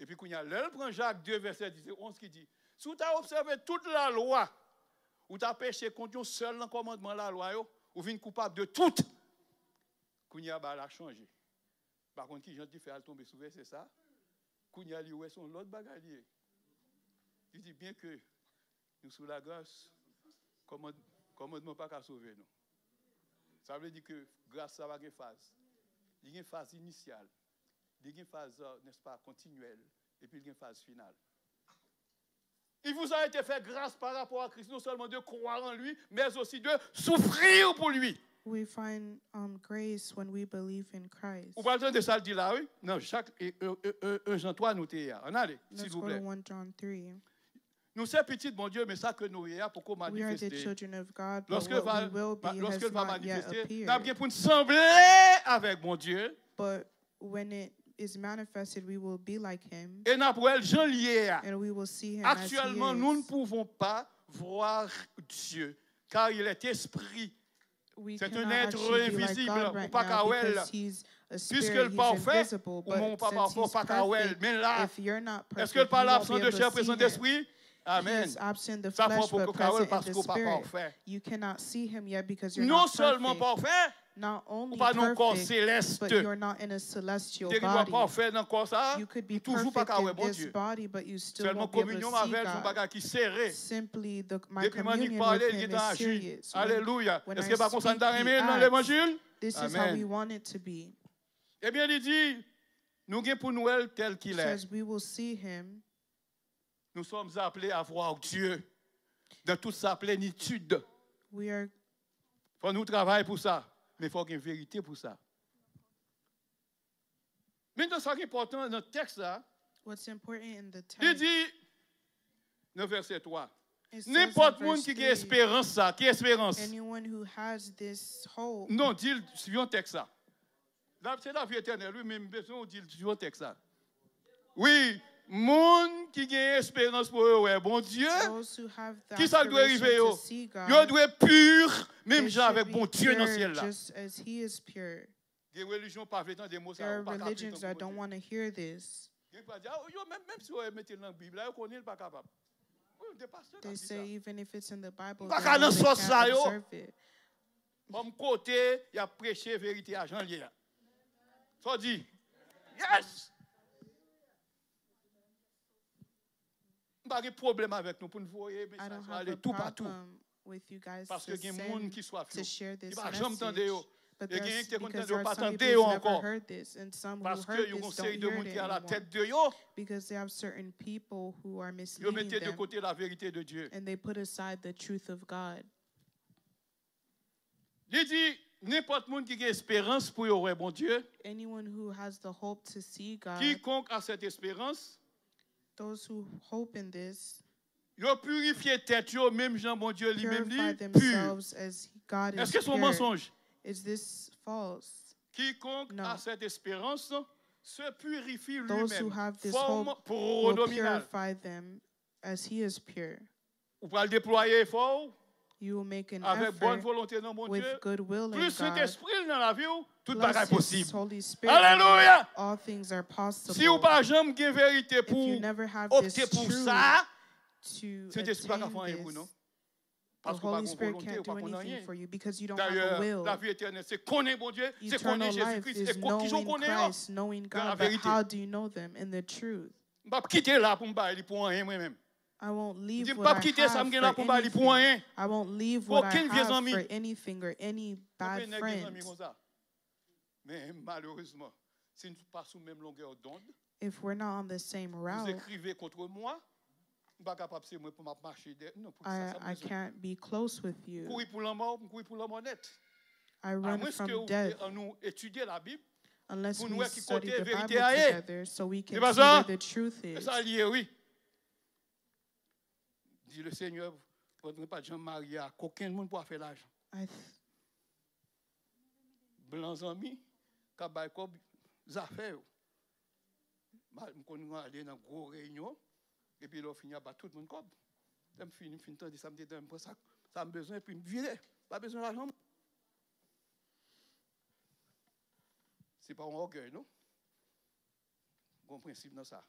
Epi kounye a, lè l pran Jak de, vèsè dis e onz ki di, si w ta obsève tout lalwa, ou ta peche kont yon sèl nan kòmandman lalwa yo, ou vin koupab de tout. Kounye a, bagay la chanje. Pa konn ki jan l te fè al tonbe sou vèsè sa. Kounye a, li wè se yon lòt bagay li ye. Li di, byen ke nou sou lagras, kòmand-, kòmandman pa ka sove nou. Sa vle di ke gras sa pa gen faz. Li gen faz inisyal, li gen faz, euh, n'est-ce pas, kontinyèl, epi li gen faz final. Il vous a été fait grâce par rapport à Christ, non seulement de croire en lui, mais aussi de souffrir pour lui. We find, um, grace when we believe in Christ. Ou pral tande sa l di la, wi. Nan Jak, e, e, e, e, en Jan twa, nou te ye a. Ann ale, Let's go to silvouplè. One John three. Nou se pitit Bondye, men sa ke nou ye a poko manifeste. We are the children of God, but what we will be has not yet appeared. Lòske l va, lòske l va manifeste, n ap gen pou n sanble avèk Bondye. But when it is manifested, we will be like him. E n ap wè l jan l ye a. And we will see him as he is. Actuellement, nous ne pouvons pas voir Dieu, car il est esprit. C'est un être invisible. Ou pa ka wè l. Puisque l pafè, ou menm ou pa pafè, ou pa ka wè l. Men la, èske l pa la, absent de chair, présent d'esprit? Amen. Sa fè w poko ka wè l paske w pa pafè. Non sèlman pafè, ou pa nan kò selès. Ou te gen dwa pafè nan kò sa a, ou toujou pa ka wè Bondye. Sèlman kominyon m avè l se yon bagay ki sere. Depi m annik pale, l gentan aji. Alelouya. Èske pa konsa n ta renmen l nan levanjil? Amen. Ebyen, li di, nou gen pou n wè l tèl ki lè. Nous sommes appelés à voir Dieu dans toute sa plénitude. Fò nou travay pou sa, men fò gen verite pou sa. Mentnan, sa ki enpòtan nan tèks la, li di nan vèsè twa, nenpòt moun ki gen esperans sa, ki esperans? Non, di l, swiv tèks la. La, se lavi etènèl, wi, men m bezwen w di l, swiv tèks la. Wi, moun ki gen esperans pou yo wè Bondye, kisa k dwe rive yo? Yo dwe pi, menm jan avèk Bondye nan syèl la. Gen relijyon pa vle tande mo sa, yo pa ka vle tande Bondye. Gen pa di, "Ah, yo, menm, menm si yo mete l nan Bib la, yo konnen l pa kapab." Wi, de pastè ka di sa. M pa ka nan sòs sa yo. Ban m kote y ap preche verite a jan l ye a. Sa w di? Yes! M pa gen pwoblèm avèk nou pou n voye mesaj sa ale toupatou. Paske gen moun ki swaf yo, ki pa janm tande yo. E genyen ki te konn tande yo, pa tande yo ankò. Paske yo gen yon seri de moun ki alatèt de yo. Yo mete de kote laverite de Dye. Li di, nenpòt moun ki gen esperans pou yo wè Bondye, kikonk a sèt esperans, yo pirifye tèt yo menm jan Bondye li menm li pi. Èske se yon mansonj? Kikonk a sèt esperans se pirifye li menm. Fòm pwonominal. Ou pral deplwaye efò w avèk bòn volonte nan Bondye, plis Sentespri l nan lavi w, tout bagay posib. Alelouya! Si w pa janm gen verite pou w opte pou sa, Sentespri pa ka fè anyen pou w, non. Paske w pa gen volonte, ou pa konn anyen. Dayè, lavi etènèl se konnen Bondye, se konnen Jezikri, e kijan w konnen yo nan laverite. M p ap kite la pou m bay li pou anyen, mwen menm. M di, m p ap kite sa m gen la pou m bay li pou anyen. Pou okenn vye zanmi. Ou konnen gen zanmi konsa. Men malerezman, si n pa sou menm longè dond, vous écrivez contre moi, m pa kapab se mwen pou m ap mache dèyè. Non, pou sa, sa m bezwen. Kouri pou lanmò, m kouri pou lanmò nèt. Amwenske ou te annou etidye Labib pou n wè ki kote verite a ye. Se pa sa? E sa l ye, wi. Di le Seigneur, Mwen pa t janm marye ak okenn moun pou afè lajan. I th- Blan zanmi k ap bay kòb zafè yo. M konn ale nan gwo reyinyon, epi lè w fini ap ba tout moun kòb. Lè m fini, m fin tande sa m te tande, m pran sa, sa m bezwen, epi m vire. Pa bezwen lajan. Se pa yon ògèy, non. Gon prensip nan sa.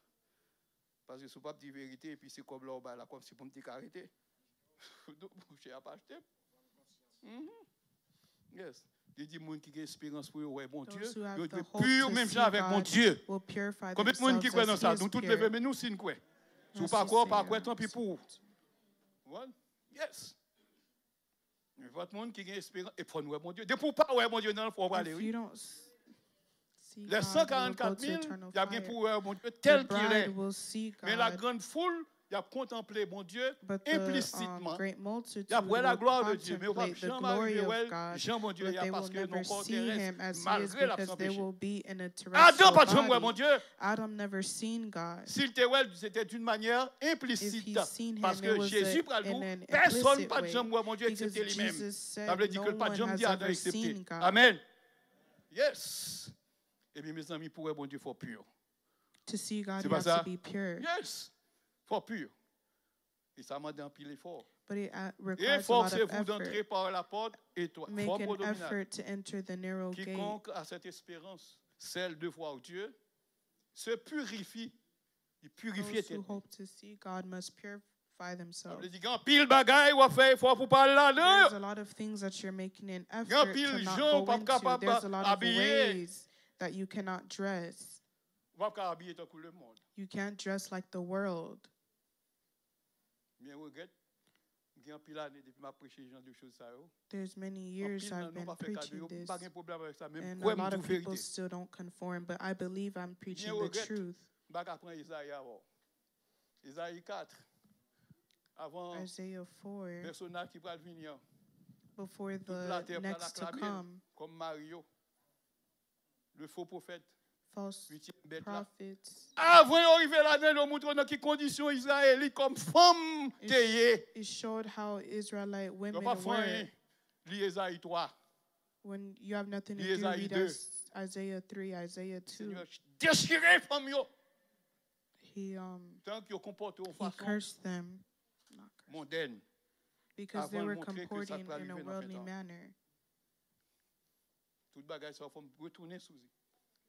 Paske si w p ap di verite, epi se kòb la w bay la, kòmsi pou m te ka rete. Mouche ap achte m. Yes. Li di moun ki gen esperans pou yo wè Bondye, yo dwe pi menm jan avèk Bondye. Konbyen moun ki kwè nan sa? Nou tout leve men nou si n kwè. Si w pa kwè, w pa kwè, tanpi pou ou. Yes. Nenpòt moun ki gen esperans, e fò n wè Bondye. Depi w pa wè Bondye nan l, fò w prale, wi. Lè san karannkat mil, y ap gen pou wè Bondye tèl ki lè. Men la grann foul, y ap kontanple Bondye enplisitman. Y ap wè la glwa de Dye, men yo p ap janm arive wè l jan Bondye ye a, paske nan kò terès, malgre l ap sanpeche. Adan pa t janm wè Bondye. Si l te wè l, se te d'une manière implicite. Paske Jezi pral di w, pèsonn pa t janm wè Bondye eksepte li menm. Sa vle di ke l pa t janm di Adan eksepte. Amèn. Yes. Ebyen, mezanmi, pou wè Bondye, fò pi. To see God, you have to be pure. Yes. Fò pi. E sa mande anpil efò. But it uh, requires a lot of Efforcez-vous d'entrer effort. Par la porte étroite, Make fort an promenade. Effort to enter the narrow gate. Quiconque a cette espérance, celle de voir Dieu, se purifie. Li pirifye Those who tèt li. Hope to see God must purify Sa themselves. vle di gen anpil bagay w ap fè efò pou pa al ladan There's yo. A lot of things that you're making an Gen effort anpil to not jan w go p ap into. Kapab There's a lot of abiye. Ways that you cannot dress. W ap ka abiye tankou lemonn. You can't dress like the world. Men regrèt, gen anpil ane depi m ap preche jan de choz sa yo. There's many years Anpil nan I've nou been pa fè kado preaching yo, m pa this, gen pwoblèm avèk sa, men m and kwè a m lot di w of people verite. Still don't conform, but I believe I'm preaching Gen the regrèt, truth. M pa ka pran Ezayi avè w. Ezayi kat, avan Isaiah four, pèsonaj ki pral vini an, before tout latè the pral next to aklame l come, kòm mari yo. Le faux prophète, false uityèm bèt la. Prophets. Avan yo rive ladan, yo montre w nan ki kondisyon Izrayelit kòm fanm te ye. It showed how Israelite Yo women pa fè anyen. Were. Li Ezayi twa. When you have nothing to Li do, Ezayi read de. Is- Isaiah three, Isaiah two. Senyè dechire fanm yo. He um Tank yo konpòte yon he fason cursed them. Not cursed. Mondèn. Because they Avan l were montre ke sa comporting pral In a rive nan worldly fen tan. Manner. Tout bagay sa yo fò m retounen sou li.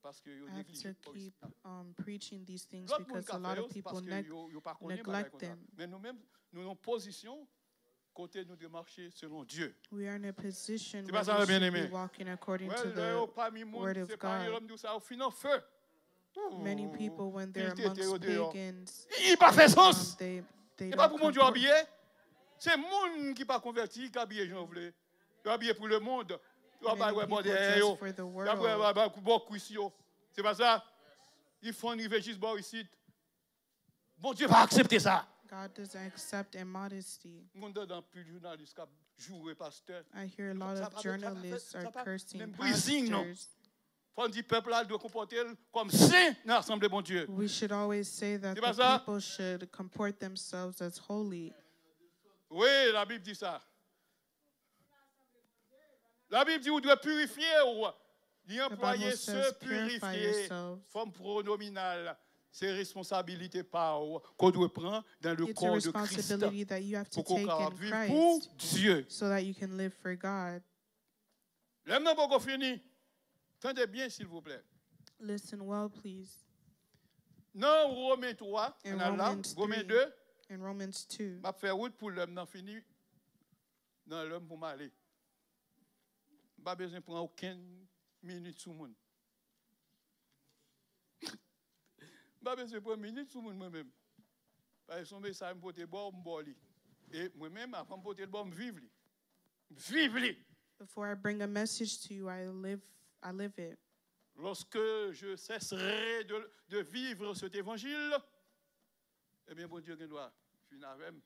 Paske yo I have neglije to politik keep la. Um, preaching these things Lòt moun because a ka fè lot yo, of se people paske neg- yo, yo pa konnen bagay neglect konsa. Them. Men nou menm, nou nan pozisyon kote nou dwe mache selon Dye. We are in a position Se where pa sa we yo byen should be eme. Walking according Wè, to lè yo the pami moun, Word of se pa God. Lè m di w sa, yo fin an fe. Many people, when they're Pil tete yo amongst deyò. Pagans, Li pa fè sans. Um, they, they E pa don't pou Bondye yo comport. Abiye. Se moun ki pa konvèti, ki abiye jan yo vle. Yo abiye pou lemonn. Yo ap bay Many wè bò people dèyè yo. Dress for the Yo ap bay world. Wè bò kwis yo. Se pa sa? Li fann rive jis bò isit. Bondye pa aksepte sa. God doesn't accept immodesty. M konn tande anpil jounalis k ap joure pastè. I hear a lot Sa of pa, sa pa, journalists sa are pa cursing menm brising, non. Pastors. Fò n di pèp la dwe konpòte l kòm sen nan asanble Bondye. We should always say that Se pa the sa? People should comport themselves as holy. Wi, Labib di sa. Labib di ou dwe pirifye w. Li anplwaye Bible se says, "Purify pirifye. yourself." Fòm pronominal. Se responsabilite pa w ke w dwe pran dans le It's a corps de Christ. Responsibility that you have to Pou ke w take kapab In viv pou Christ Dye. So that you can live for God. Lè m nan poko fini. Tande byen, silvouplè. Listen well, please. Nan Women twa, In n al la, Romans Women three, de, In Romans two, m ap fè wout pou lè m nan fini. Nan lè m pou m ale. M pa bezwen pran okenn minit sou moun. M pa bezwen pran minit sou moun mwen menm. Paske se yon mesaj m pote ba w, m ba w li. E mwen menm, avan m pote l ba w, m viv li. M viv li. Before I bring a message to you, I live, I live it. Lorsque je cesserai de, de vivre cet évangile, ebyen, Bondye gen dwa fin avè m.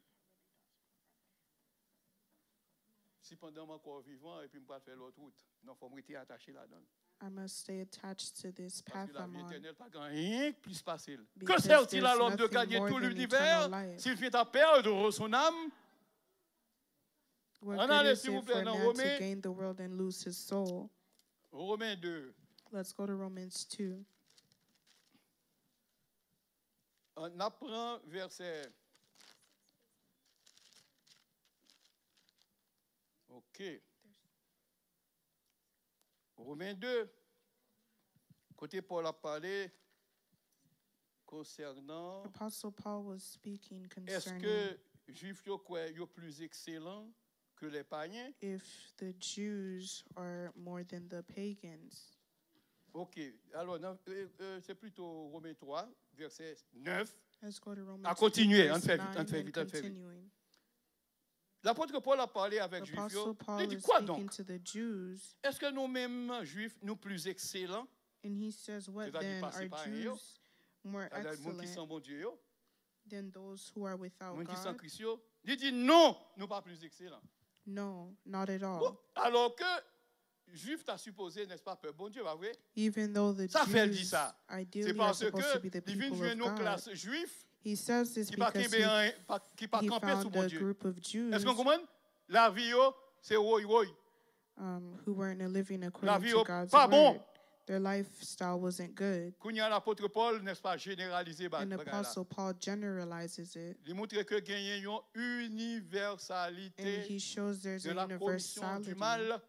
Si pandan m ankò vivan epi m pral fè lòt wout, non, fò m rete atache ladan l. I must stay attached to this Paske path I'm lavi on. Etènèl pa gen anyen k plis pase l. Que Because sert-il à there's l'homme de nothing gagner More tout Than l'univers Eternal Life. S'il vient à perdre son âme? What good is it for a man to gain the world and lose his soul? Romen de. Let's go to Romans two. N ap pran vèsè. Ok. Romen de. Kote Pòl ap pale konsènan. Apostle Paul was speaking concerning. Èske Jwif yo kwè yo plis ekselan ke lè payen? If the Jews are more than the pagans. Ok. Alò, nan, e, e, se plito Romen twa, vèsè nèf. Let's go to Romans two, verse nine, and continuing. Ann fè vit, ann fè vit, ann fè vit. Lapot Pòl ap pale avèk Jwif yo. Li di, kwa donk? Èske nou menm Jwif, nou plis ekselan? And he says, what then? Are Jews more excellent than those who are without God? Moun ki san Bondye yo. Moun ki san Kris yo. Li di, non, nou pa plis ekselan. No, not at all. Bon, alò ke Jwif ta sipoze, nèspa, pèp Bondye, pa vre? Sa fè l di sa. Se paske li vin jwenn yon klas Jwif ki pa kenbe anyen, ki pa kanpe sou Bondye. Èske w konprann? Lavi yo, se woy woy. Lavi yo pa bon. Kounye a, lapot Pòl, nèspa, jeneralize bagay la. Li moutre ke genyen yon inivèsalite de la commission du mal.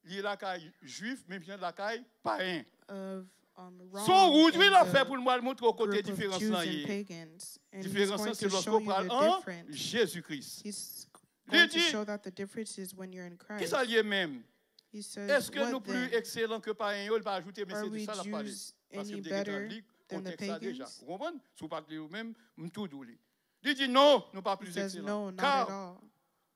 Li lakay Jwif, menm jan lakay payen. Se yon wout, wi, l ap fè pou l moutre w kote diferans lan ye. Diferans lan se lòske w pral an Jezi Kris. Li di, kisa l ye menm? Èske nou pli ekselan ke payen yo? Li pa ajoute, men se de sa l ap pale. Paske m te gentan li kontèks la deja. Ou konprann? Si w pa t li ou menm, m tou di w li. Li di, non, nou pa pli ekselan. Ka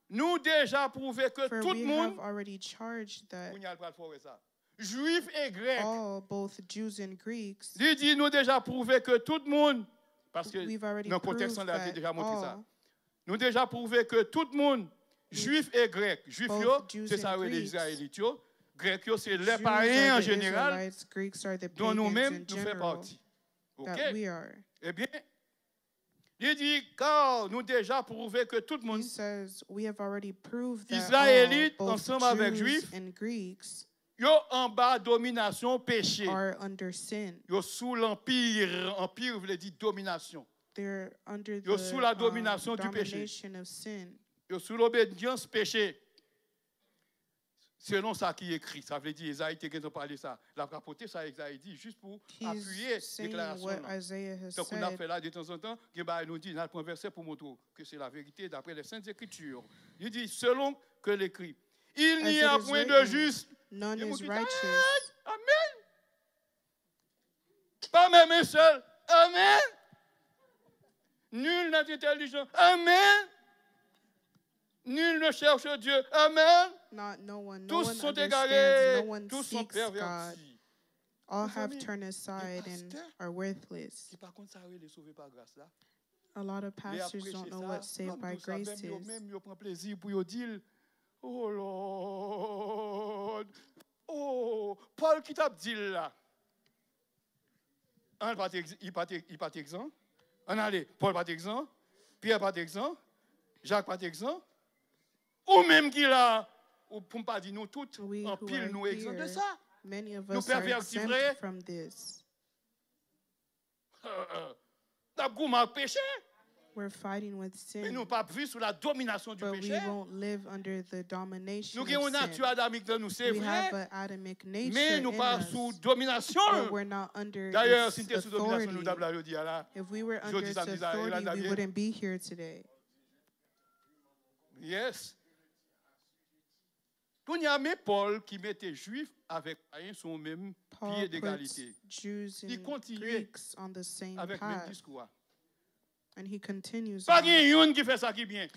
nou deja pwouve ke tout moun, kounye a l pral fè w wè sa, Jwif e Grèk. Li di, nou deja pwouve ke tout moun, paske nan kontèks lan la, li te deja montre sa. Nou deja pwouve ke tout moun, Jwif e Grèk, Jwif yo, se sa yo rele Izrayelit yo, Grèk yo, se lè payen an jeneral, dont nou menm, nou fè pati. Oke? Ebyen, li di, kar nou deja pwouve ke tout moun, Izrayelit ansanm avèk Jwif, yo anba dominasyon peche. Yo sou lanpir. Anpir vle di dominasyon. Yo sou la dominasyon di peche. Yo sou lobedyans peche. Selon sa ki ekri, sa vle di Ezayi te gentan pale sa. L ap rapòte sa Ezayi di jis pou apiye deklarasyon l lan. Tankou n ap fè la detanzantan, gen bagay nou di, n al pran vèsè pou montre w ke se laverite daprè les Saintes Écritures. Li di, selon que l'écrit, il n'y a point de juste. None is righteous. Amen. Pas même un seul. Amen. Nul n'est intelligent. Amen. Nul ne cherche Dieu. Amen. Tous sont égarés. Tous sont pervertis. All have turned aside and are worthless. Ki pa konn sa rele sove pa gras la. A lot of pastors don't know what saved by grace is. Yo menm yo pran plezi pou yo di l, oh Lord, oh, Pòl ki t ap di l la. An, li pa t egzan. Ann ale, Pòl pa t egzan. Pyè pa t egzan. Jak pa t egzan. Ou menm ki la, pou m pa di nou tout, anpil nou egzan de sa. Nou pèvèti vre. N ap goumen ak peche. Men nou p ap viv sou la dominasyon di peche. Nou gen yon nati adamik nan nou, se vre. Men nou pa sou dominasyon l. Dayè, si n te sou dominasyon nou, n t ap la jodi a la. Jodi sa, n t ap la la. Yes. Kounye a, men Pòl ki mete Jwif avèk payen sou yon menm pye degalite. Li kontinye avèk menm diskou a. Pa gen youn ki fè sa ki byen.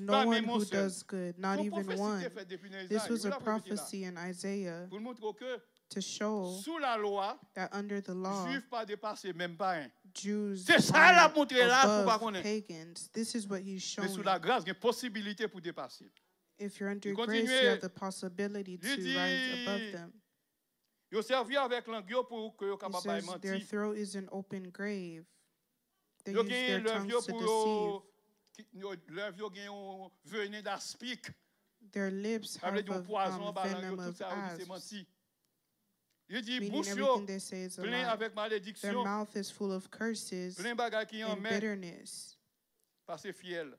Pa menm yon sèl. Se yon pwofesi ki te fèt depi nan Ezayi. Wi, l ap repete la. Pou l montre w ke sou lalwa, Jwif pa depase menm payen. Se sa l ap montre la, si w pa konnen. Men sou lagras, gen posibilite pou depase. Li kontinye, li di, yo sèvi avèk lang yo pou ke yo kapab bay manti. Yo genyen lèv yo pou yo Yo, lèv yo gen yon venen d'aspic. Their lips Sa vle have di yon a pwazon um, anba lang yo, venom tout of sa yo di se asps, manti. Li di, meaning bouch yo everything they say is a plen lie. Avèk Their malediksyon, mouth is full of curses plen bagay ki and anmè, bitterness. Pase fyèl.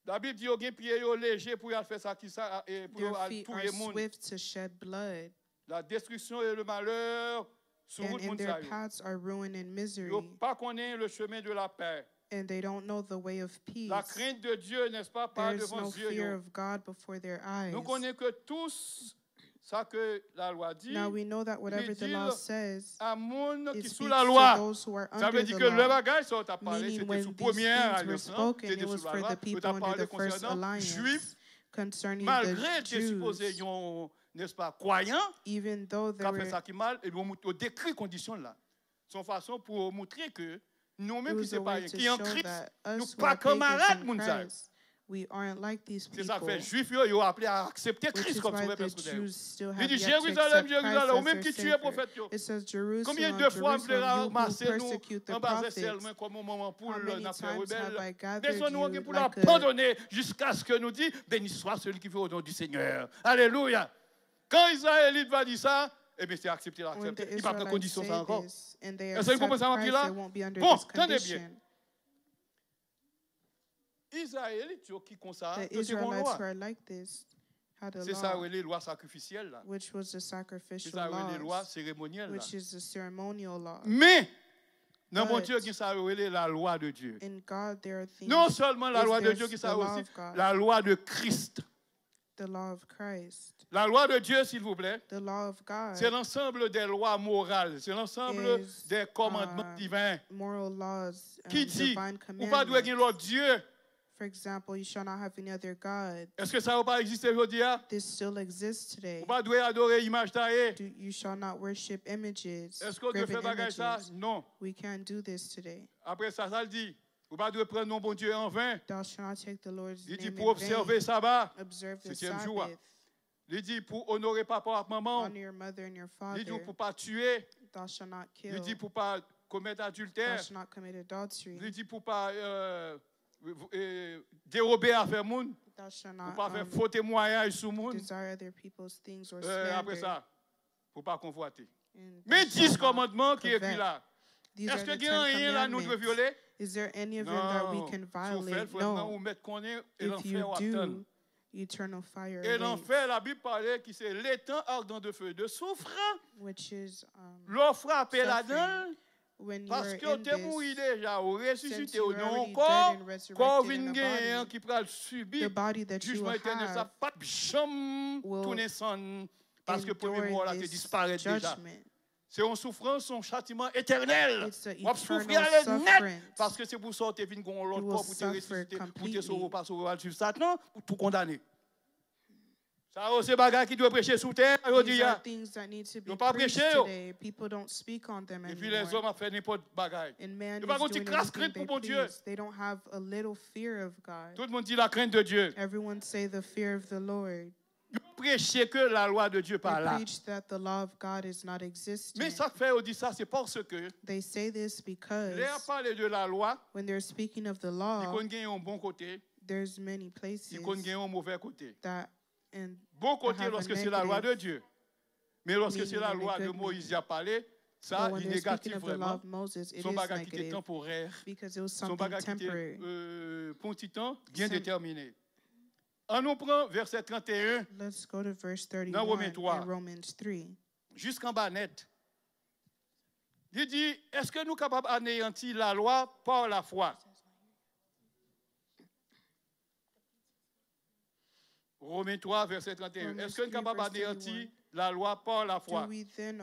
Labib di yo gen pye yo leje pou y al fè sa ki sa, e pou Their yo al feet are touye moun. Swift to shed blood, La destruction et le malheur sou and wout in moun their sa yo. Paths are ruin and Yo misery, pa konnen le chemin de la paix. And they don't know the way of peace. La crainte de Dieu, n'est-ce pas, pas There is devant no yeux fear yo. Of God before their eyes. Nou konnen ke tout sa ke la lwa di, Now we know that whatever li the di law l says, a moun it ki sou speaks la to lwa. Those who are Sa under vle di the ke lè law. Bagay sa yo t ap pale, Meaning se te when sou these premyè things were alyans lan, spoken, se it te was sou for la the lwa, yo t people ap under pale the konsènan first jwif, alliance, concerning malgre the l te sipoze Jews. Yon, n'est-ce pas, kwayan, Even though k they ap fè were, sa ki mal, epi yo mout- yo dekri kondisyon l la. Se yon fason pou yo montre ke nou it menm ki was se a way payen, to ki an show Kris, that nou us who pa are pagans kanmarad in moun sa yo. Christ, we aren't like these Se sa k people. Fè jwif yo, yo aple a aksepte Which Kris is kòm why sovè the pèsonèl yo. Jews still Li have di, yet to Jerizalèm, accept Jerizalèm, Christ ou as menm their ki tiye Savior. pwofèt yo. It says, Konbyen Jerusalem, de fwa m vle Jerusalem, you who ramase nou persecute the anba zèsèl prophets, mwen kòm yon manman poul how many n ap fè times rebèl? Have I gathered Bezwen nou you gen pou n ap like a abandone jiskaske nou di, Béni soit celui qui vient au nom du Seigneur. Alelouya. Kan Izrayelit va di sa, ebyen, se aksepte l When the aksepte. Li pa pran Israelites kondisyon sa say ankò. This and they Èske nou konprann accept sa m ap di Christ, la? They won't be under Bon, this tande byen. Condition. Izrayelit yo ki konsa, The yo te gon Israelites lwa. Who are like this had a Se sa yo law, rele lwa sakrifyèl la. Which was the Se sacrificial sa yo rele lwa laws, seremonyèl la. Which is the ceremonial law. Men, nan But Bondye gen sa yo rele la lwa de Dye. In God, there are things, Non sèlman la is lwa de there Dye, gen sa the yo law osi, of God, la lwa de Kris. The law of Christ. La lwa de Dye, silvouplè, The law of God se lansanble de lwa moral, se lansanble is, de kòmandman uh, diven moral laws, um, ki di divine ou pa dwe gen commandments. Lòt dye. For example, you shall not have any other God. Èske sa yo pa egziste jodi a? This still exists today. Ou pa dwe adore imaj taye. Do, you shall not worship images, Èske w dwe fè graven bagay sa? Images. Non. We can't do this today. Apre sa, sa l di? Ou pa dwe pran non Bondye an ven. Thou shalt not take the Lord's Li di name pou in obsève vain. Saba, Observe the setyèm jou a. Sabbath. Li di pou onore papa w ak manman Honor w. Your mother and your Li di father. Pou pa tiye. Thou shalt not Li kill. Di pou pa komèt Thou adiltè. Shalt not commit adultery. Li di pou pa euh, euh, derobe afè moun. Thou shalt Pou not pa fè um, fo temwayaj sou moun. Desire other people's things or Euh, apre slander. Sa, pou pa konvwate. And Men thou dis shalt not kòmandman ki ekri covet. La. These are Èske the gen Ten Anyen la nou dwe Commandments. Vyole? Is there any of them that we Non. Can Si w fè l, violate? frè m nan, No. Ou mèt konnen e If lanfè you w ap tann. Do, eternal fire E awaits. Lanfè, Labib pale ki se l'étang ardent de feu, de soufre. Which is um, Lè w frape ladan suffering. l, When you are paske w in te mouri this, deja, ou since resisite, ou you gen yon already kò, dead and kò w resurrected vin in a genyen an body, ki pral sibi the body that you jijman etènèl sa have p ap janm will tounen sann, paske premye mò endure la te this disparèt deja. Judgment. Se yon soufrans, yon chatiman etènèl. It's a W ap soufri eternal ale nèt, suffering. Paske se pou sa w te vin gen yon lòt You kò will pou te suffer resisite, pou te completely. Sove w, pa sove w, al swiv Satan, ou tou kondane. Sa yo se bagay ki dwe preche sou tè a, yo These di are a. Things that need to be Yo pa preached preche yo. Today. People don't speak on them Epi lèzòm Anymore. Ap fè nenpòt bagay. And man Yo pa is gon ti doing kras anything krent they pou Bondye. Please. They don't have a little fear of God. Tout moun di la crainte de Dieu. Everyone say the fear of the Lord. Yo preche ke la lwa de Dieu pa They la. Preach that the law of God is not existing. Men sa k fè yo di sa, se paske They say this because lè y ap pale de la lwa, when they're speaking of the li law, konn gen yon bon kote, there's many li places konn gen yon movè kote. That and Bon kote have a lòske se la lwa de negative Dieu. Men lòske se meaning la and a lwa de good Moyiz meaning. Y ap pale, sa But when li they're speaking negatif of the law vrèman. Of Moses, it Se yon is bagay ki te negative tanporè. Because it was Se yon something bagay ki te temporary. Euh, pou yon ti tan byen Sim- detèmine. An nou pran vèsè trannteyen Let's go to verse nan Women thirty-one twa. In Romans three. Jiskanba nèt. Li di, èske nou kapab aneyanti lalwa pa lafwa? Women twa, vèsè trannteyen. Romans Èske nou three, kapab verse aneyanti thirty-one. Lalwa pa lafwa? Do we then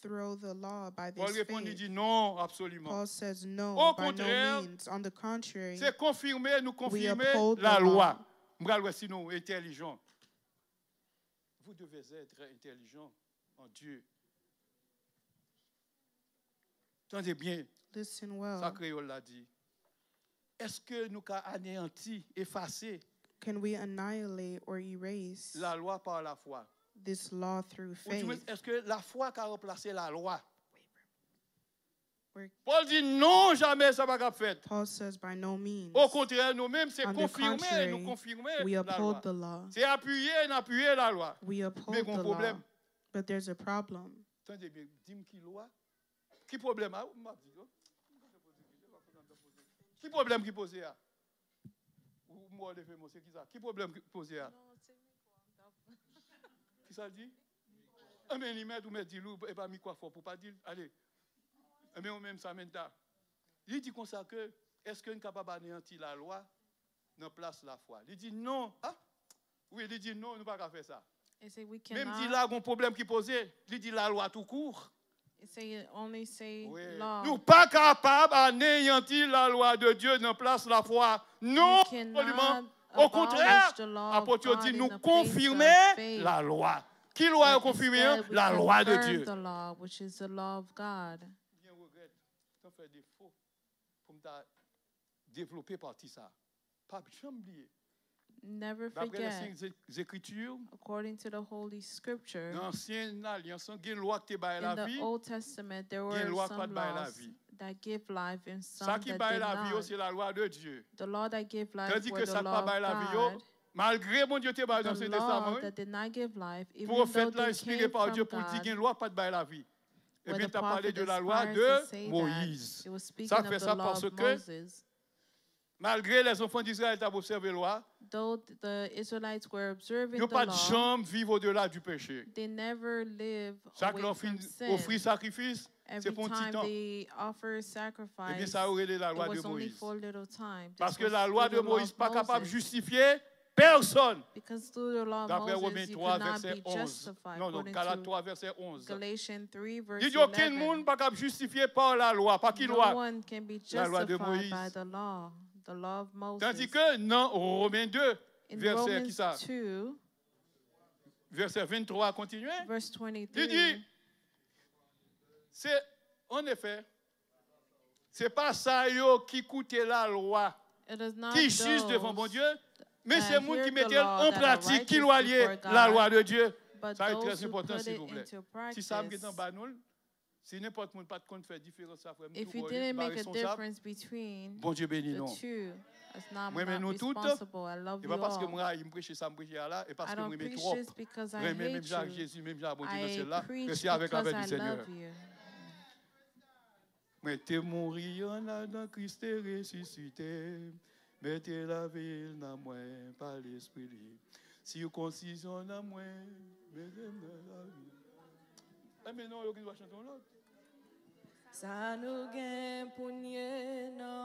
throw the law by Pòl this reponn, li faith? Di, non, absoliman. Paul says no, Au by no contraire, means. On the contrary, se konfime, nou we konfime uphold the lalwa. Law. M pral wè si nou entèlijan. Vous devez être intelligent en Dieu. Tande byen. Listen well. Sa kreyòl la di. Èske nou ka aneyanti, efase? Can we annihilate or erase Lalwa pa lafwa? This law through faith? Ou di mwen, èske lafwa ka ranplase lalwa? Pòl di non, jamè sa pa kab fèt. Paul says, by no means. Okontrè, nou menm se konfime, nou konfime lalwa. On the contrary, we uphold the law. Se apiye, n apiye lalwa. We uphold the law. Men gon pwoblèm. But there's a problem. Tande byen, di m ki lwa. Ki pwoblèm a? M ap di yo. Ki pwoblèm ki poze a? Ou mò leve mo, se ki sa? Ki pwoblèm ki poze a? Ki sa l di? Enben, li mèt, ou mèt di l, ou, e pa mikwo a fò pou pa di l. Ale. Enben, ou menm, Samantha. Li di konsa ke, èske n kapab aneyanti lalwa nan plas lafwa? Li di non. Ah! Wi, li di non, nou pa ka fè sa. He said we cannot. Menm di la, gon pwoblèm ki poze, li di lalwa tou kou. He said only say law. Nou pa kapab aneyanti lalwa de Dye nan plas lafwa. Non, absolument. Okontrè, apot yo di nou konfime lalwa. Ki lwa yo konfime an? Lalwa de Dye. Mwen regrèt, sa fè defo pou m ta devlope pati sa. Pa janm bliye. Never forget. Daprè Lèsekriti, according to the Holy Scripture, nan ansyen alyans lan, gen lwa ki te bay lavi, gen lwa ki pa t bay lavi. That give life and some that did not. Sa ki bay lavi yo, se lalwa de Dye. The law that gave life were the law of God. Tandis ke sa k pa bay lavi yo, malgre Bondye te ba yo nan Ansyen Testaman, wi, pwofèt la enspire pa Dye pou l di gen lwa k pa t bay lavi. Ebyen, l t ap pale de lalwa de Moyiz. Sa fè sa paske malgre lèzanfan d Izrayèl t ap obsève lwa, yo pa t janm viv odela di peche. Chak lè yo fin ofri sakrifis, se pou yon ti tan. Ebyen, sa yo rele lalwa de Moyiz. Paske lalwa de Moyiz pa kapab jistifye pèsonn. Daprè Women twa, vèsè onz. Non, non, Galat twa, vèsè onz. Li di okenn moun pa kab jistifye pa lalwa. Pa ki lwa? Lalwa de Moyiz. Tandike nan Women de, vèsè ki sa? Vèsè venntwa kontinye. Li di, se, annefè, se pa sa yo ki koute lalwa, ki jij devan Bondye, men se moun ki mete l an pratik. Ki lwa l ye? Lalwa de Dye. Sa e trè enpòtan, silvouplè. Ti sa m gentan ba nou l. Si nenpòt moun pa t konn fè diferans sa, frè m, tou bò, li pa responsab. Bondye beni nou. Mwen renmen nou tout. E pa paske m rayi m preche sa m preche a la, e paske m renmen twòp. Renmen menm jan ak Jezi, menm jan ak Bondye nan syèl la. Rete avèk, avèk li, Senyè. Mwen te mouri an adan, Kris te resisite. Mete lavi l nan mwen pa Lespri li. Sikonsizyon nan mwen, mete m nan lavi. Enben non, yo gen dwa chante yon lòt. Sa nou gen pou n ye nan